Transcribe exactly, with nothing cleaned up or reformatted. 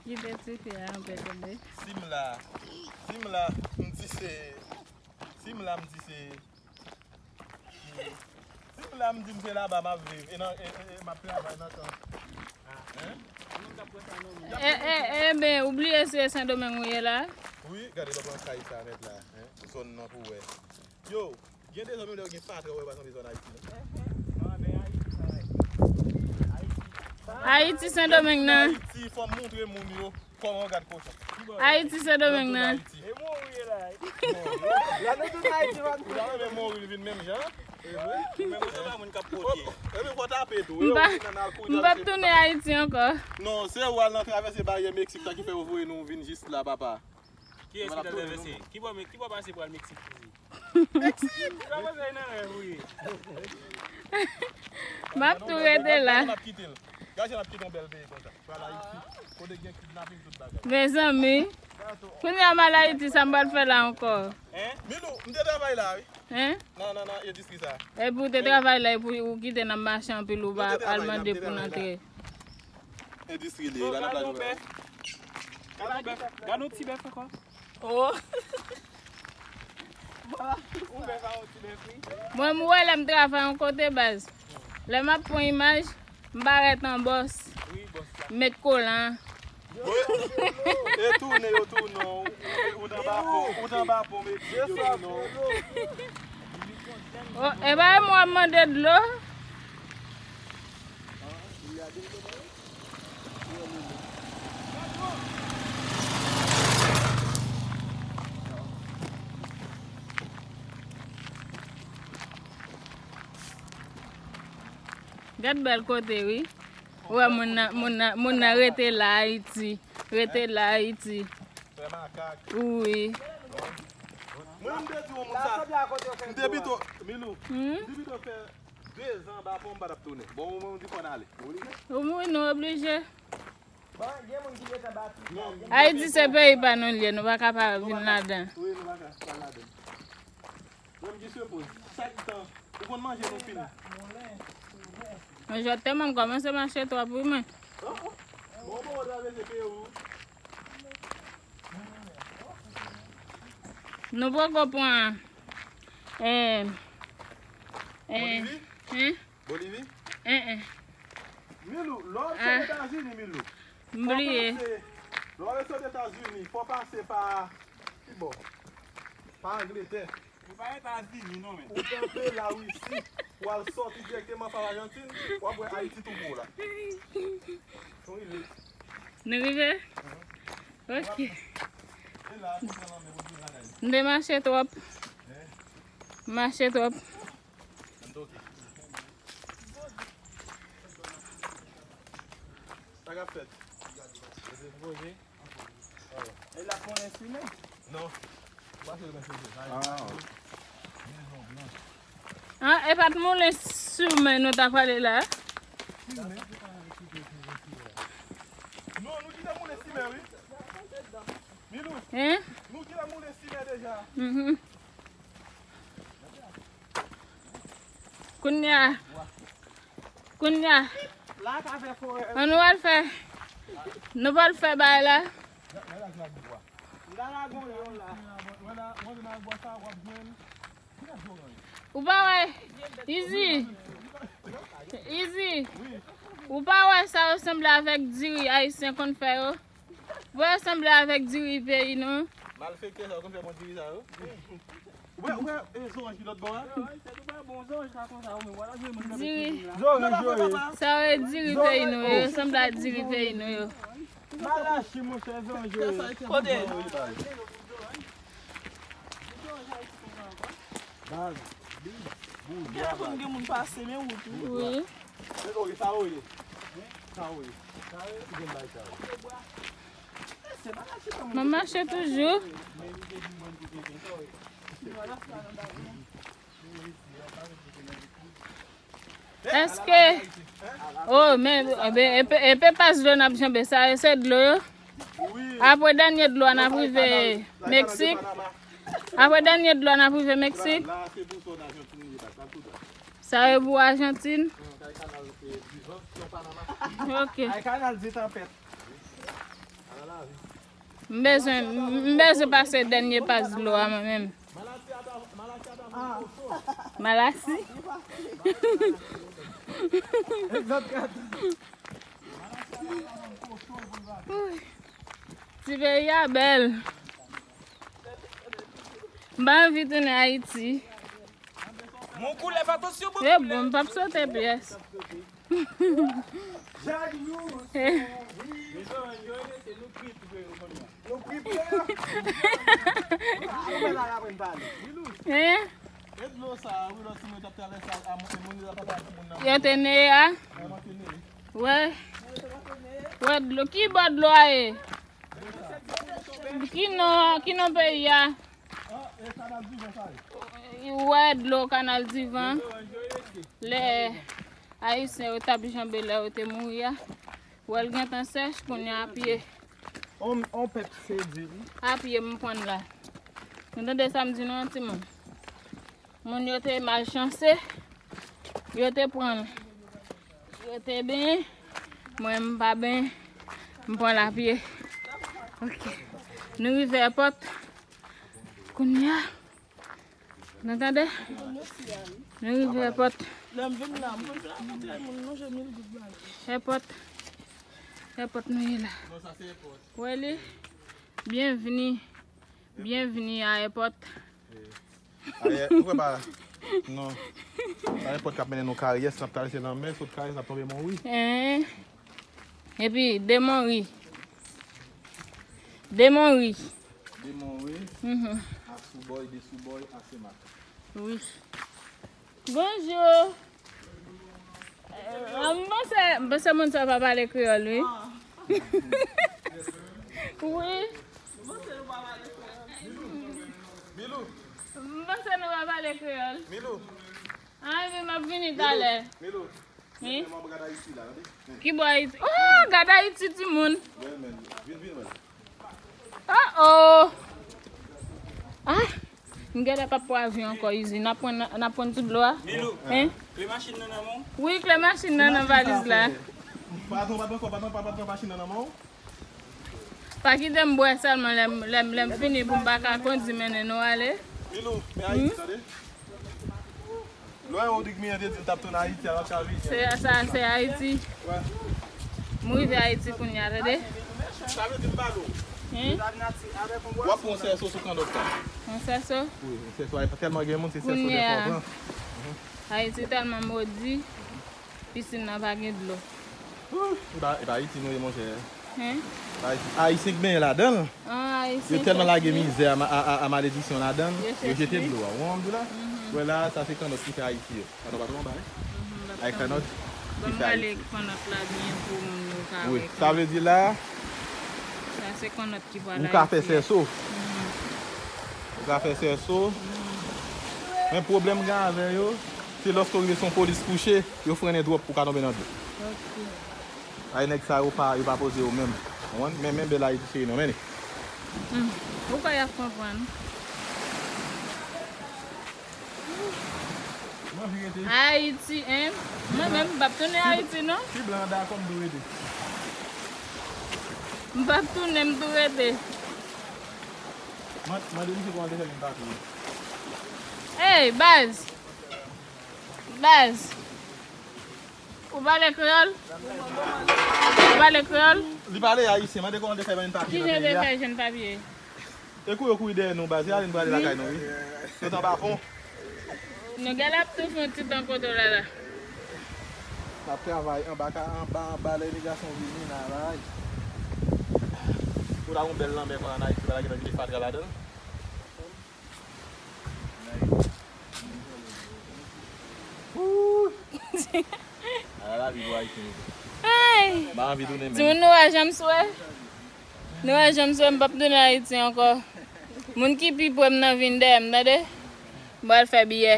Kite tifi a anpè tande. Si m la, si m la, m di se, si m la, m di se, si m la, m di m se laba m ap viv, e nan, e, e, e m ap travay nan tan. E, e, e, ben, ou bliye si e Sendomeng ou ye la? Wi, gade lè w pran kay sa nèt la, en, zòn nan pou wè. Yo, gen de zòn menm lè w gen fatra, ou wè pa sanble zòn Ayiti, non? Ayiti, Sendomeng nan. Ayiti, fò m montre moun yo kòman w gad kochon. Ayiti, Sendomeng nan. Ayiti. E mwen ou ye la. La nou tout Ayiti, pa nou. Ou ta renmen mori vin menm jan? E vre? Ou menm ou se pa moun k ap pote. Epi fò tape tou. M pa, m p ap tounen Ayiti ankò. Non, se ou al nan travèse baryè Meksik sa ki fè yo voye nou vin jis la, papa. Kiyès ki ta travèse? Ki bò, ki bò pase pral Meksik toujou? Meksik! Ou ka panse nan rèv ou ye. M ap tou rete la. Gade jan n ap kite l. Gade jan n ap kite yon bèl peyi konsa. Pral Ayiti. Kote gen kidnaping tout bagay. Mezanmi. Kounye a m al Ayiti, sa m pral fè la ankò? Milou, m te travay la, wi. Hein? Nan, nan, nan, endistri sa. Epi ou te travay la, epi ou kite n ap mache anpil, ou pa al mande pou n antre. Endistri li, la nan plaj ouvè. Gade yon ti bèf ankò. Oh. Mwen, m wè lè m travay yon kote baz. Lè m ap pran imaj, m parèt an bòs. M met kolan. E tounen, yo tounen w. Ou t anba pon, ou t anba pon, men yo tounen w. Oh, e pa mwen w ap mande dlo? Gad bèl kote, wi. Ou wè moun nan, moun nan, moun nan rete la Ayiti. Rete la Ayiti. Wi. Mwen, m te di yon moun sa. M te pito, Milou, m te pito fè de zan anba pon, m pa t ap tounen. Bon, ou menm, ou di fò n ale. Ou wi, nou oblije. Ayiti se peyi pa nou l ye, nou pa ka pa vin ladan. Wi, nou pa ka pa ladan. Bon, m di se poz. Sa ki tan, ou konn manje nou fin. Mwen jwèt tèlman m kòmanse mache twòp wi mwen. Bon, bon, travèse peyi ou. Nou poko pran, eh, eh, Bolivi? Hein? Bolivi? Eh, eh. Milou, lè w ap sot Etazini, Milou. M bliye. Lè w ap sot Etazini, fò pase pa, ki bò? Pa Angletè. Ou pa Etazini, non, men. Ou kanpe Larisi, ou al sòti dirèkteman pa Ajantin, w ap wè Ayiti tou pwo la. Nou rive? Nou rive? Ok. E la, nou pran lanmè pou nou lakay. M te mache twòp. Mache twòp. Sa k ap fèt? E la konnen simen? Non. Ah, e pa t moulen simen nou ta pale la? Non, nou kite moulen simen, wi. Milou, hein? Nou kite moulen simen deja. Mhm. Kounye a. Kounye a. An nou al fè. Nou pral fè bagay la. Ou pa wè? Izi. Izi. Ou pa wè sa yo sanble avèk diri ayisyen konn fè yo? Ou wè yo sanble avèk diri peyi nou? Malfektè sa yo konn fè bon diri sa yo. Ou wè, ou wè, e, zoranj ki lòt bò a? Diri. Sa yo e diri peyi nou yo, yo sanble ak diri peyi nou yo. Malachi, monchè, zoranj yo. Kote? Baz, big, boujwa, baz. Gen moun pase, men wout, wi. Wi. Men, ok, sa yo ye. Sa yo ye. Sa yo ye, ki gen bay sa yo. M ap mache toujou. Èske, oh, men, enben, enpe, enpe pas dlo n ap janbe sa, yo se dlo yo. Apre dènye dlo a, n ap rive Meksik. Apre dènye dlo a, n ap rive Meksik. Sa yo pou Ajantin. Ok. M bezwen, m bezwen pase dènye pas dlo a mwen menm. Malasi. Ti peyi a bèl. M pa anvi tounen Ayiti. Mon koulè, fè atansyon, bon. E bon, m p ap sote pyès. Hein? Yo te neye a? Wè. Wè dlo. Ki bò dlo a ye? Ki non, ki non peyi a? Wè dlo Kanal Divan. Lè Ayisyen yo t ap janbe lè yo te mouri a. Wè l gentan sèch kounye a pye. On, on pèp sedi, wi. A pye m pran la. Nou tande sa m di nou an timoun. Moun yo te malchanse, yo te pran l. Yo te benyen, mwen m pa benyen, m pran l a pye. Ok. Nou rive èpòt. Kounye a, nou tande? Nou rive èpòt. Lè m vin la, m konn fè rakonte moun nou je mil goud ba li. Èpòt. Èpòt nou ye la. Wè li? Byenvini. Byenvini a èpòt. Ayè, ou wè pa? Non. Sa èpòt k ap mennen nou Karyès, n ap travèse lanmè, sot Karyès, n ap tonbe Monwi. Hein. Epi, de Monwi. De Monwi. De Monwi. Mhm. A Soubòy, de Soubòy, a Senmak. Wi. Bonjou. Euh, m panse, m panse moun sa pa pale kreyòl, wi. Wi. Milou. M panse nou pa pale kreyòl. Milou. Ah, wi, m ap vini talè. Milou. Wi. Ki bò Ayiti? Oh, gad Ayiti, timoun. Wè, men, vin, vin, wè. Oh, oh. Ah, m genlè p ap pran avyon ankò, Izi. N ap pran, n ap pran ti dlo a. Milou, hein? Kle machin nan nan men w? Wi, kle machin nan nan valiz la. Patwon, patwon, patwon, patwon, machin nan nan men w? Pa kite m bwè sèlman lè m, lè m, lè m fini pou m pa ka kondi mennen nou ale. Milou, men Ayiti, tande. Lè Rodrig Miyan te di l t ap tounen Ayiti, a l ap ka vini. Se sa, se Ayiti. Wè. M rive Ayiti kounye a, tande. Sa vle di m pale w. Hein? W ap pran yon sèso sou kannòt la. Yon sèso? Wi, yon sèso. Ay, tèlman gen moun, se sèso de fò pran. Ayiti tèlman modi. Pisin nan pa gen dlo. Ooh, e pa, e pa Ayiti nou ye, monchè. Hein? E pa Ayiti. Ayisyen k benyen ladan l. Ah, Ayisyen. Yo tèlman lage mizè a, a, a, a malediksyon ladan l, yo jete dlo a. Ou konprann m di w la? Mhm. Wè la, sa se kannòt ki fè Ayiti yo. Kannòt pa twò anba, hein? Mhm, ay, kannòt ki fè Ayiti. Ban m rale kannòt la byen pou moun yo ka wè. Wi, sa vle di la, sa se kannòt ki pral Ayiti. Ou ka fè sèso. Mhm. Ou ka fè sèso. Mhm. Men pwoblèm gen avè yo, se lòske w rive sou yon polis kouche, yo frennen twòp pou w ka tonbe nan dlo. Ok. Ay, nèg sa yo pa, yo pa poze yo menm. Konprann? Men, men bèl Ayiti cheri nou, men li. Hmm. Ou kwè y ap konprann? Ayiti, hein? Mwen menm, m p ap tounen Ayiti, non. Si blan an dakò, m dwe rete. M p ap tounen, m dwe rete. Man-, mande misye kòman l te fè vin papye. Hey, baz! Baz! Ou pale kreyòl? Ou pale kreyòl? Li pale ayisyen, mande kòman l te fè jwenn papye nan peyi a. Kijan w te fè jwenn papye? E kou yo kouri dèyè nou, baz, e ale n prale lakay nou, wi. Sot anba pon. Nou genlè ap tou fè yon ti tan kote w la la. N ap travay anba, ka, anba, anba, lè imigrasyon vini, n a bay. Ou ta gon bèl lanmè konn ann Ayiti, pa ta gentan kite fatra ladan l. Ooh. Ala lavi pou Ayisyen yo. Ay! M pa anvi tounen menm. Timoun, nou pa janm swè. Nou pa janm swè, m p ap tounen Ayiti ankò. Moun ki pi pre m nan vin dèyè m, tande? M pral fè biyè.